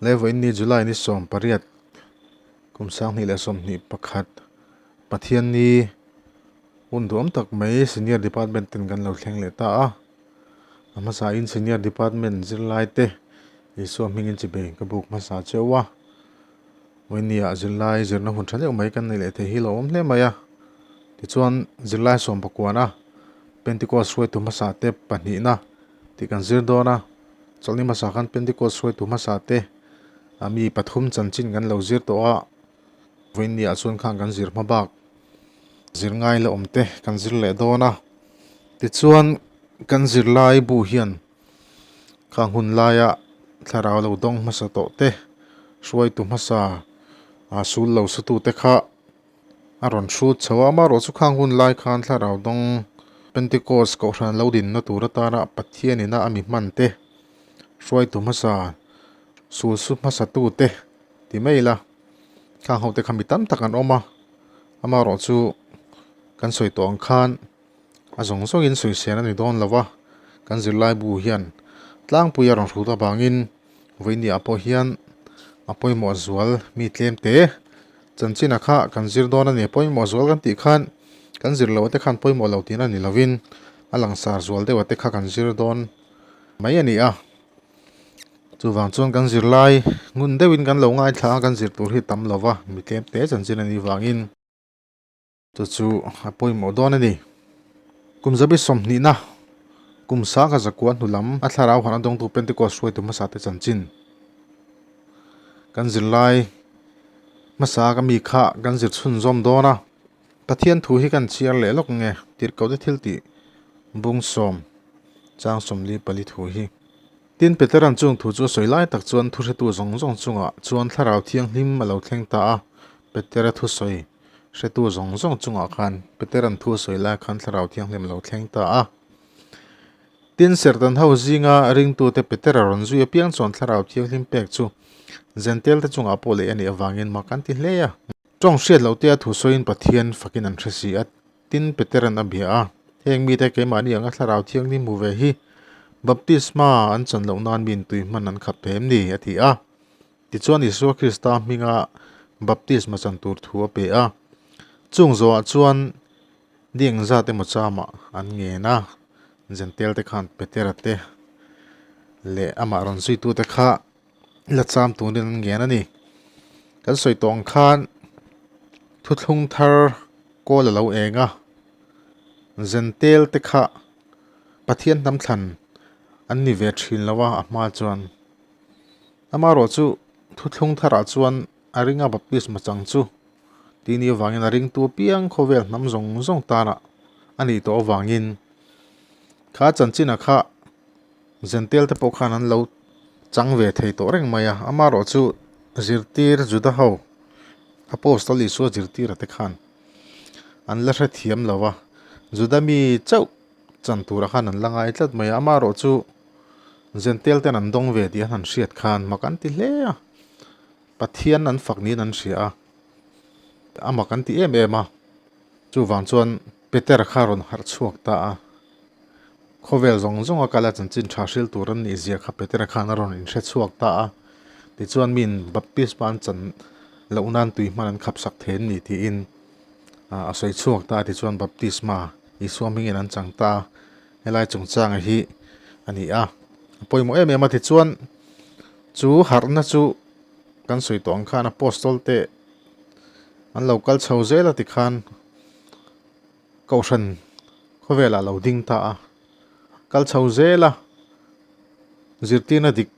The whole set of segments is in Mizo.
Levain ni July ni 18 kum 2021 Pathian ni hun duam tak mai Senior Department ten kan lo thleng leh ta a. A hmasain Senior Department zirlai te Isua hmingin chibei ka buk hmasa cheu a. Vawinia zirlai zirna hun tha deuh mai kan nei leh thei hi lo awm hle mai a. Tichuan zirlai sawm pakuana Pentecost hruaitu hmasa te pahnihna tih kan zir dawn a. Chawlhni hmasa khan Pentecost hruaitu hmasa te a mi pathum chanchin kan lo zir tawh a. Vawinia chuan khan kan zir hma bak zir ngai la awm te kan zir leh dawn a. Tichuan kan zirlai bu hian Khang hun laia thlarau lo dawng hmasa tawh te, hruaitu hmasa ah sul lo sutu te kha a rawn hrut chho a, amaherawhchu khang hun lai khan thlarau dawng Pentecost kohhran lo dinna tur atana Pathian ina a mi hman te, hruaitu hmasa sul su hmasa tu te ti mai ila khang ho te kha mi tam tak an awm a, amaherawhchu kan sawi tawh ang khan. A zawng zawngin sawisel a ni dawn lo a, kan zirlaibu hian tlangpui a rawn hrut avangin vawinia pawh hian a pawimawh zual mi tlem te. Chanchina kha kan zir dawn a ni, pawimawh zual kan tih khan kan zir loh te khan pawimawh lo tihna ni lovin a langsar zual deuh te kha kan zir dawn mai a ni a. Chuvang chuan kan zirlai ngun deuhin kan lo ngaithla a, kan zir tur hi tam lo va, mi tlem te chanchin a nih vangin. Chu chu a pawimawh dawn a ni. Kum zabi sawmhnihna, kum sangha zakua hnu lam a thlarau han a dawngtu Pentecost hruaitu hmasa te chanchin. Kan zirlai hmasa ka mi kha kan zir chhunzawm dawn a, Pathian thu hi kan chhiar leh lawk nge tirhkohte thil tih bung sawm chang 44 thu hi. Tin, Petera'n chung thu chu a sawi lai tak chuan thuhretu zawng zawng chungah chuan thlarau thianghlim a lo thleng ta a, Petera thusawi Hretu zawng zawng chungah khan Petera'n thu a sawi lai khan Thlarau Thianghlim a lo thleng ta a. Tin, Serhtan ho zinga ringtute Petera rawn zui apiang chuan Thlarau Thianghlim pek chu Jentail-te chungah pawh leh a nih avangin mak an ti hle a. Tawng hriat loh tea thu sawiin Pathian fakin an hre si a. Tin, Petera'n a bia a, Heng mite keimahni anga Thlarau Thianghlim hmu ve hi baptisma an chan loh nan miin tui hman an khap them ni? a ti a. Tichuan Isua Krista hminga baptisma chan tur thu a pe a. Chung zawhah chuan ni engzat emaw chamah an ngen a, Jentail te khan Petera te leh amah rawn zuitute kha la cham turin an ngen a ni. Kan sawi tawh ang khan thuthlung thar kawl a lo eng a, Jentail te kha Pathian hnam thlan an ni ve thin lo a, a hma chuan. Amaherawh chu thuthlung tharah chuan a ringa baptisma chang chu tih ni avangin a ringtu apiang khawvel hnam zawng zawng tana a nih tawh avangin kha chanchina kha Jentail te pawh khan an lo chang ve thei tawh reng mai a. Amaherawh chu zirtir Juda ho Apostle Isua zirtira te khan an la hrethiam lo a, Juda mi chauh chan turah khan an la ngai tlat mai a. Amaherawh chu Jentail ten an dawng ve tih an han hriat khan mak an ti hle a, Pathian an fak niin an hria a, a mak an ti em em a. Chuvang chuan Peter kha rawn harh chhuak ta a, khawvel zawng zawng a kal a chanchin tha hril tur an nih zia kha Peter khan a rawn inhre chhuak ta a. Tichuan miin baptisma an chan loh nan tui hman an khap sak thei an ni tiin a sawi chhuak ta a, tichuan baptisma Isua hmingin an chang ta a. Helai chungchanga hi a ni a, a pawimawh em em a tichuan chu harhna chu kan sawi tawh ang khan Apostol te an lo kal chho zel a tikhan Kohhran khawvelah lo ding ta a, kal chho zel a zirtirna dik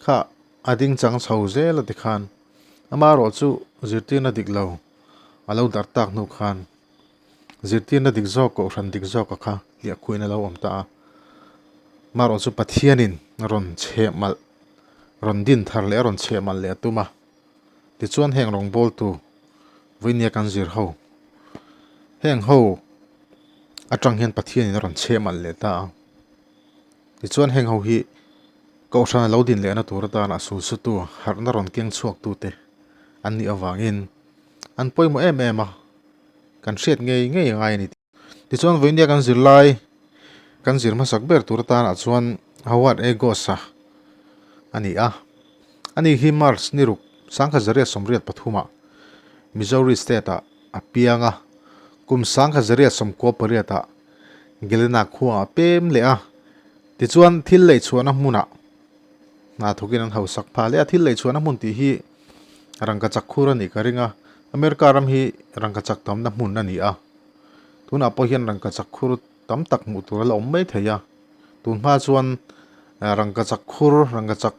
kha a ding chang chho zel a tikhan amaherawh chu zirtirna dik lo a lo darh tak hnu khan. Zirtirna dik zawk, kohhran dik zawka kha hliahkhuin a lo awm ta a. Marawh chu Pathianin rawn chheh malh, rawn din thar leh a rawn chheh malh leh a tum a. Tichuan heng rawngbawltu vawinia kan zir ho, heng ho atang hian Pathianin a rawn chheh malh leh ta a. Tichuan heng ho hi kohhran a lo din lehna tur atana sulsutu, harhna rawn keng chhuaktute an nih avangin an pawimawh em em a. Kan hriat ngei ngei a ngai a ni. Tichuan vawinia kan zirlai kan zir hmasak ber tur atanah chuan Howard A. Goss-a a ni a. Ani hi March ni ruk 1883 ah Missouri State ah a piang a, kum 1898 ah Galena khua ah a pem leh a. Tichuan thil lei chhuahna hmunah hna thawkin an hausak phah leh a, thil lei chhuahna hmun tih hi rangkachak khur a nih ka ring a, America ram hi rangkachak tamna hmun a ni a, tunah pawh hian rangkachak khur tam tak hmuh tur a la awm mai thei a, tun hma chuan rangkachak khur, rangkachak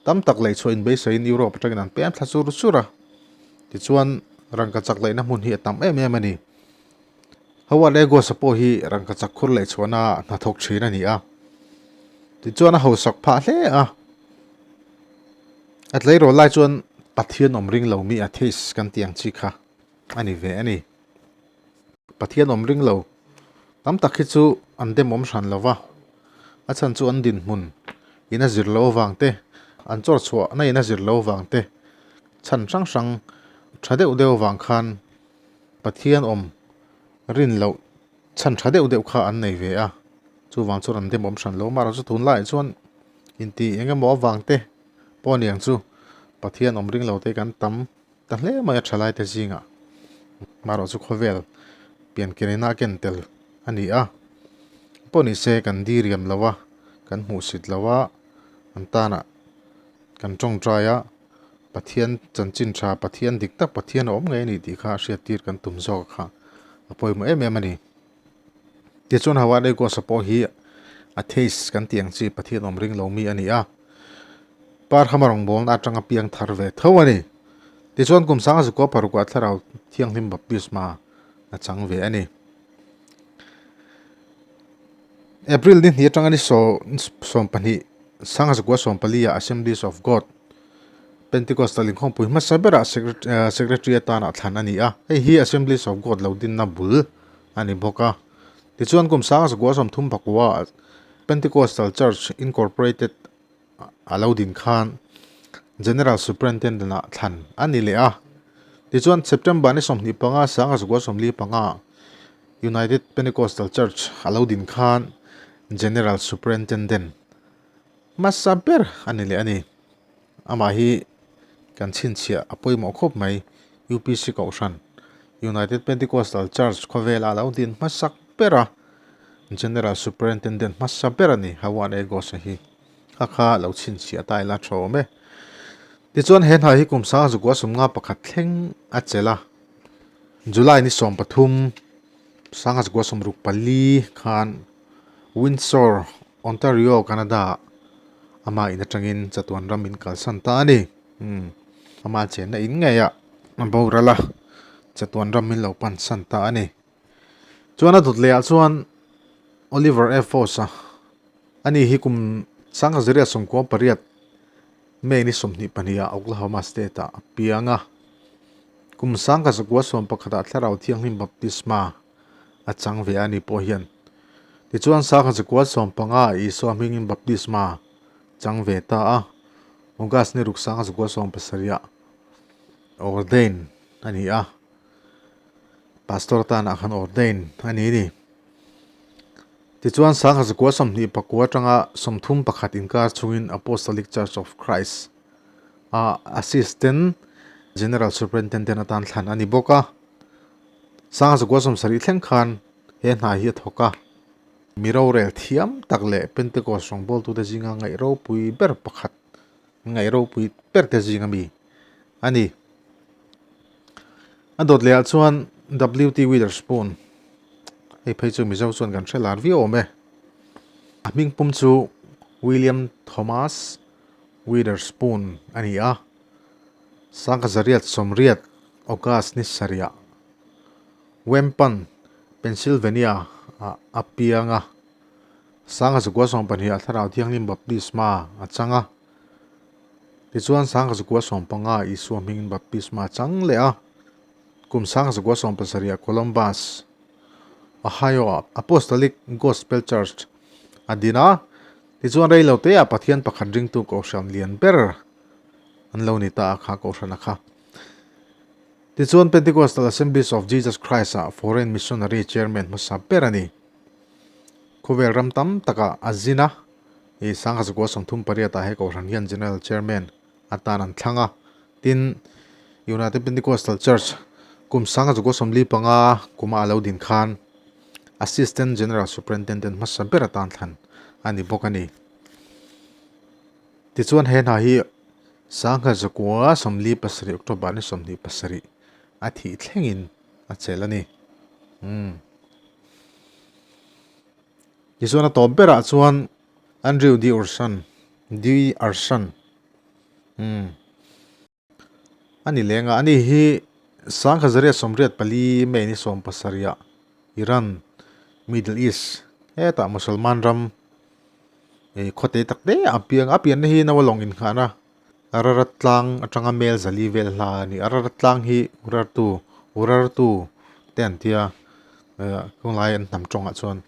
tam tak lei chhuah inbeisaiin Europe atangin an pem thla chur chur a, tichuan rangkachak leihna hmun hi a tam em em a ni. Howard Egos-a pawh hi rangkachak khur leh chhuahna hnathawk thin a ni a, tichuan a hausak phah hle a. A tleirawl lai chuan Pathian awm ring lo mi atheist kan tih ang chi kha a ni ve a ni. Pathian awm ring lo tam tak hi chu an dem awm hran lo va, a chhan chu an dinhmun in a zir loh avang te, an chawr chhuahna in a zir loh avang te, chhan hrang hrang tha deuh deuh avang khan Pathian awm rin loh chhan tha deuh deuh kha an nei ve a, chuvang chuan an dem awm hran lo. Amaherawhchu tunlaiah chuan inti eng emaw avang te pawh aniang chu Pathian awm ring lo te kan tam ta hle mai a thalai te zingah. Amaherawhchu khawvel piankenina a ken tel a ni a, pawh ni se kan diriam lo a, kan hmuhsit lo a, an tanah kan tawngtai a. Pathian chanchin tha, Pathian dik tak, Pathian a awm ngei a ni tih kha hriattir kan tum zawk kha a pawimawh em em a ni. Tichuan Howard Egos-a pawh hi atheist kan tih ang chi Pathian awm ring lo mi a ni a, Parham a rawngbawlna atanga piang thar ve tho a ni. Tichuan kum sanga zukua parukah Thlarau Thianghlim Baptisma a chang ve a ni. April ni hnih atanga ni 22 sangha 14 ah Assemblies of God Pentecostal inkhawmpui hmasa berah Secretary atana thlan a ni a, hei hi Assemblies of God lo dinna bul a ni bawk a. Tichuan kum sangha 39 Pentecostal Church Incorporated a lo din khan General Superintendent ah thlan a ni leh a. Tichuan September ni 25 1945 United Pentecostal Church a lo din khan General Superintendent hmasa ber a ni leh a ni. Amah hi kan chhinchhiah a pawimawh khawp mai UPC Kohhran United Pentecostal Church khawvela a lo din hmasak ber a. General Superintendent hmasa ber a ni, Howard A. Goss-a hi. Kha kha lo chhinchhiah ta ila tha awm e. Tichuan he hna hi kum sangzukua sumnga pakhat thleng a chelh a. July ni 13, 1964 khan Windsor, Ontario, Canada-ah ama in atangin chatuan ram in kalsan ta a ni. Umm, ama chenna in ngeiah a boral a, chatuan ram in lo pansan ta a ni. Chuan a dawt lehah chuan Oliver F. Foss-a ani hi kum 1998 May ni 22 ah Oklahoma State-ah a piang a. Kum 1911 ah Thlarau Thianghlim Baptisma a chang ve a ni pawh hian. Tichuan 1915 ah Isua hmingin Baptisma chang ve ta a, August ni ruk 1970 ah ordain a ni a. Pastor tanah khan ordain a ni ni. Tichuan 1929 atanga 31 inkar chungin Apostolic Church of Christ a Assistant General Superintendent atan thlan a ni bawk a. 1970 thleng khan he hna hi a thawk a. Mi rorel thiam tak leh Pentecost rawngbawltute zinga ngaih ropui ber pakhat, ngaih ropui berte zinga mi a ni. A dawt lehah chuan WT Witherspoon, hei phei chu Mizo chuan kan hre lar viau awm e. A hming pum chu William Thomas Witherspoon a ni a, 1980 August ni sarihah Wempan, Pennsylvania ah a piang a, 1922 ah Thlarau Thianghlim Baptisma a chang a. Tichuan 1915 Isua hmingin baptisma a chang leh a, kum 1970 ah Columbus, Ohio ah Apostolic Gospel Church a din a, tichuan rei lo te ah Pathian pakhat ringtu kohhran lian ber an lo ni ta a kha kohhran a kha. Tichuan Pentecostal Assemblies of Jesus Christ ah Foreign Missionary Chairman hmasa ber a ni. Khawvel ram tam takah a zin a, i 1938 ah he kohhran hian General Chairman. atan an thlang a. Tin, United Pentecostal Church kum 1945 kuma a lo din khan Assistant General Superintendent hmasa ber atan thlan a ni bawk a ni. Tichuan he hna hi 1947 October ni 27 a thih thlengin a chelh a ni. Umm. Tichuan a tawp berah chuan Andrew D. Ursan, D. Arsan, umm. A ni leng a, ani hi 1984 May ni 17 ah Iran, Middle East, hetah Musalman ram ih khawte tak te a piang a, a pianna hi Nawalawng inngahna Ararat tlang atanga mel zali vel hla a ni. Ararat tlang hi Urartu, Urartu te an tia tunlai an hnam tawngah chuan.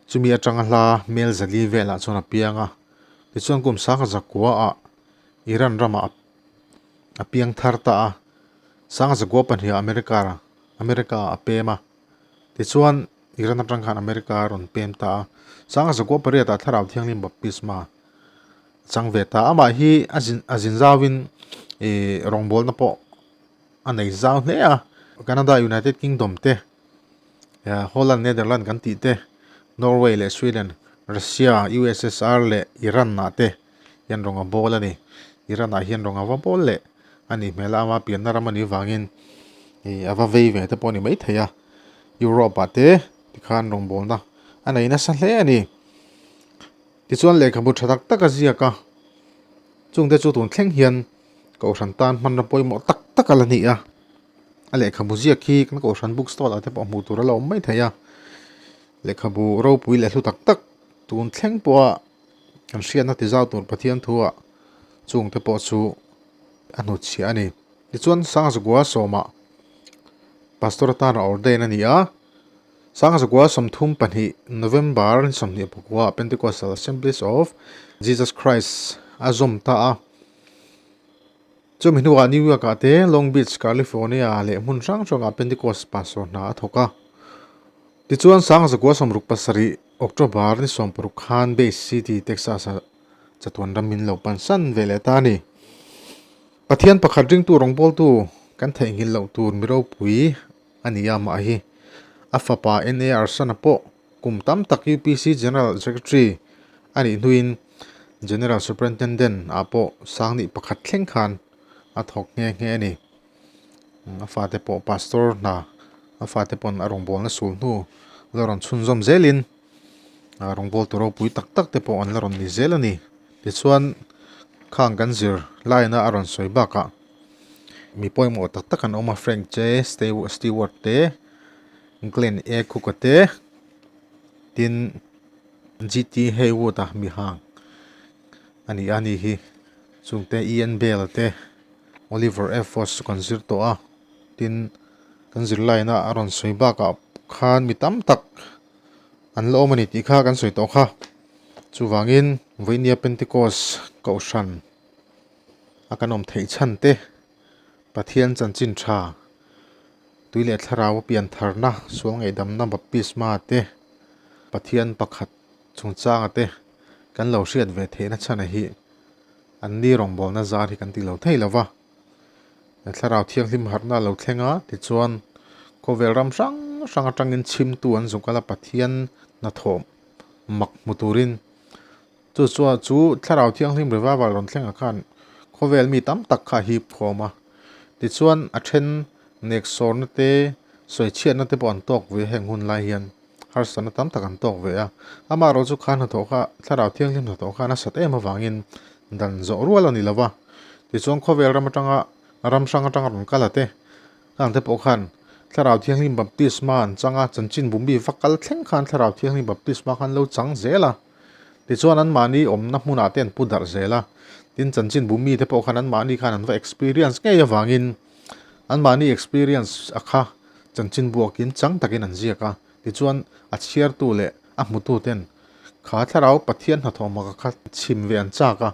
Chumi atanga hla mel zali velah chuan a piang a, tichuan kum sangha zakua ah Iran ramah a piang thar ta a, sangha zakua pahnih ah America America ah a pem a, tichuan Iran atang khan America a rawn pem ta a, sangha zakua pariat ah Thlarau Thianghlim Baptisma a chang ve ta a, amah hi a zin a zin zauin ih rawngbawlna pawh a nei zau hle a, Canada United Kingdom te. Holland, Netherland kan tih te, Norway leh Sweden, Russia, USSR leh Iran ah te hian rawng a bawl a ni. Iran ah hian rawng a va bawl leh a nih hmel a, ama pianna ram a nih vangin ih a va vei ve te pawh a ni maithei a. Europe ah te tikhan rawngbawlna a nei nasa hle a ni. Tichuan lehkhabu tha tak tak a ziak a, chungte chu tun thleng hian kohhran tan hmanna pawimawh tak tak a la ni a. A lehkhabu ziak hi kan kohhran book stall ah te pawh hmuh tur a la awm mai thei a, lehkhabu ropui leh hlu tak tak tun thleng pawha kan hriatna ti zau tur Pathian thu ah chung te pawh chu a hnutchhiah a ni. Tichuan Sangzagua sawmah Pastor atana ordain a ni a, Sangzagua 32 November ni 24 ah Pentecostal Assemblies of Jesus Christ a zawm ta a. Chumi hnuah New York ah te, Long Beach, California leh hmun hrang hrangah Pentecost pastor hna a thawk a. Tichuan 1967 October ni 16 khan Bay City, Texas ah chatuan ram min lo pansan ve leh ta a ni. Pathian pakhat ringtu rawngbawltu kan theihnghilh loh tur mi ropui a ni a mah hi a fapa NA Arsana pawh kum tam tak UPC General Secretary a nih hnuin General Superintendent ah pawh sangnih pakhat thleng khan a thawk nghe nghe a ni. A fate pawh Pastor hna a fate pawn a rawngbawlna sul hnu la rawn chhunzawm zelin rawngbawltu ropui tak tak te pawh an la rawn ni zel a ni. Tichuan khang kan zir laina a rawn sawi bakah mi pawimawh tak tak an awm a Frank J Stewart te Glenn A Cook-a te tin GT Haywood-a mi hang a ni a ni hi chungte Ian Bell-a te Oliver F Foss chu kan zir tawh a tin kan zirlaina a rawn sawi bakah khan mi tam tak an la awm a ni tih kha kan sawi tawh kha chuvangin vawinia Pentecost kohhran a kan awm theih chhan te Pathian chanchin tha tui leh thlarau a pian tharna sual ngaihdamna baptisma te Pathian pakhat chungchanga te kan lo hriat ve theihna chhana hi an ni rawngbawlna zar hi kan ti lo thei lo va thlarau thianghlim harhna a lo thleng a tichuan khawvel ram hrang hrang atangin chhimtu an zuk a Pathian hnathawh mak hmu turin Chu chuan chu Thlarau Thianghlim revival rawn thlengah khan khawvel mi tam tak kha a hip khawm a. Tichuan a then nek sawrna te, sawichhiatna te pawh an tawk ve a heng hun lai hian harsatna tam tak an tawk ve a. Amaherawh chu kha hnathawh kha Thlarau Thianghlim hnathawh kha a nasat em avangin dan zawh rual a ni lo va. Tichuan khawvel ram atanga ram hrang atanga rawn kal a te khang te pawh khan Thlarau Thianghlim baptisma an chang a, chanchin bumi va kal thleng khan Thlarau Thianghlim baptisma khan lo chang zel a. Tichuan anmahni awmna hmunah te an pu darh zel a, tin chanchinbu mite pawh khan anmahni khan an va experience ngei avangin anmahni experience a kha chanchinbu a kin chang takin an ziak a, tichuan a chhiartu leh a hmutu ten kha thlarau Pathian hnathawh hmaka kha chhim ve an chak a,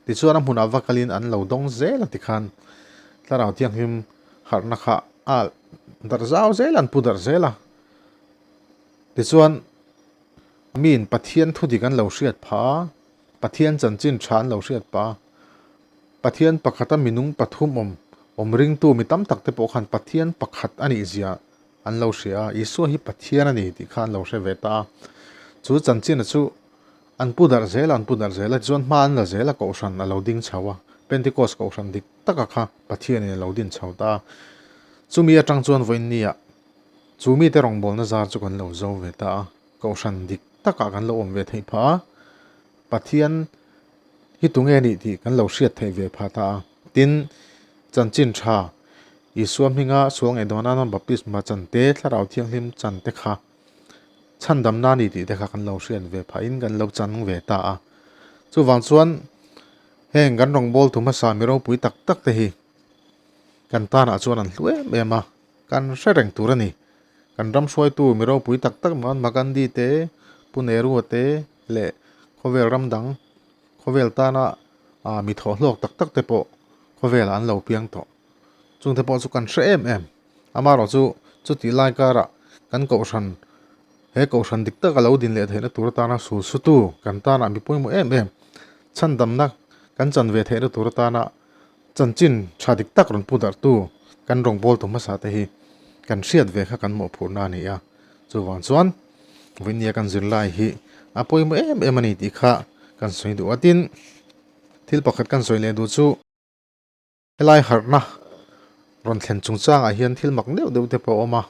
tichuan a hmunah va kalin an lo dawng zel a tikhan thlarau thianghlim harhna kha a darh zau zel a, an pu darh zel a, tichuan. Miin Pathian thu dik an lo hriat phah a, Pathian chanchin tha an lo hriat pah a. Pathian pakhata minung pathum awm awm ringtu mi tam tak te pawh khan Pathian pakhat a nih zia an lo hria a, Isua hi Pathian a ni tih kha an lo hre ve ta a. Chu chanchina chu an pu darh zel a, an pu darh zel a, tichuan hma an la zel a, Kohhran a lo ding chho a, Pentecost Kohhran dik taka kha Pathianin a lo din chho ta a. Chumi atang chuan vawiinniah chu mite rawngbawlna zar chu kan lo zo ve ta a, Kohhran dik takah kan lo awm ve theih phah a, Pathian hi tunge nih tih kan lo hriat theih ve phah ta a. Tin, chanchin tha, Isua hminga sual ngaihdawn nana baptisma chan te, Thlarau Thianghlim chan te kha chhandamna ni tih te kha kan lo hriat ve phahin kan lo chang ve ta a. Chuvang chuan heng kan rawngbawltu hmasa mi ropui tak tak te hi kan tanah chuan an hlu em em a, kan hre reng tur a ni. Kan ram hruaitu mi ropui tak tak Mahatma Gandhi te, Pu Nehru-a te leh khawvel ram dang khawvel tana mi thawhhlawk tak tak te pawh khawvelah an lo piang tawh. Chungte pawh chu kan hre em em. Amaherawhchu chutih lai karah kan kohhran, he kohhran dik taka lo din leh theihna tur atana sul sutu kan tanah mi pawimawh em em, chhandamna kan chan ve theihna tur atana chanchin tha dik tak rawn pu darhtu kan rawngbawltu hmasa te hi kan hriat ve kha kan mawhphurhna a ni a. Chuvang chuan vawinia kan zirlai hi a pawimawh em em a ni tih kha kan sawi duh a. Tin, thil pakhat kan sawi leh duh chu. Helai harhna rawn thlen chungchangah hian thil mak deuh deuh te pawh a awm a,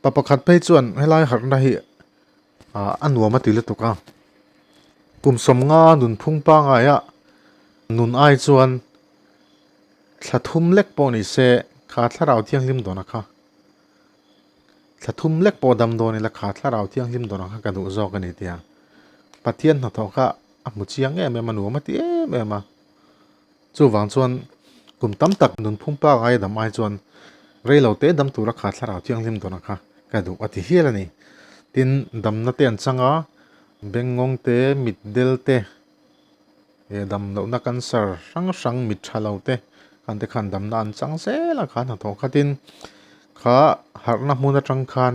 pa pakhat phei chuan helai harhna hi ah a nuam a ti lutuk a, kum sawmnga nunphung pangaia nun ai chuan thla thum lek pawh ni se kha thlarau thianghlim dawn a kha, thla thum lek pawh dam dawn ila kha thlarau thianghlim dawn a kha ka duh zawk a ni tia Pathian hnathawh kha a hmu chiang em em a nuam a ti em em a. Chuvang chuan kum tam tak nunphung pangai dam ai chuan rei lo te dam tura kha thlarau thianghlim dawn a kha ka duh a ti hial a ni. Tin, damna te an chang a, bengngawng te, mit del te, eh dam lohna cancer hrang hrang mit tha lo te khan te khan damna an chang zel a kha hnathawh khatin kha harhna hmun atang khan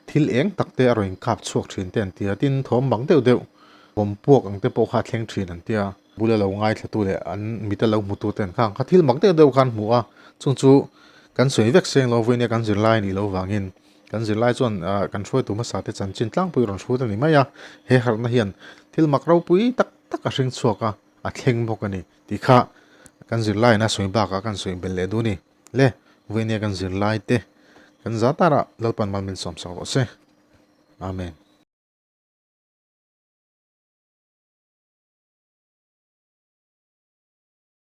Thil eng tak te a rawn inkap chhuak thin te an ti a, tin thawm bang deuh deuh bawm puak ang te pawh kha a thleng thin an ti a, bula lo ngaithlatu leh an mita lo hmutu ten kha ang kha thil mak deuh deuh khan hmu a, chung chu kan sawi vek seng lo vawiin kan zirlai a nih loh vangin kan zirlai chuan ah kan hruaitu hmasa te chanchin tlangpui rawn hrut a ni mai a, he harhna hian thil mak ropui tak tak a hring chhuak a, a thleng bawk a ni tih kha kan zirlaiin a sawi bakah kan sawi belh leh duh a ni. Le, vawinia kan zirlai te kan za tarah Lalpan mal min sawmsak rawh se. Amen.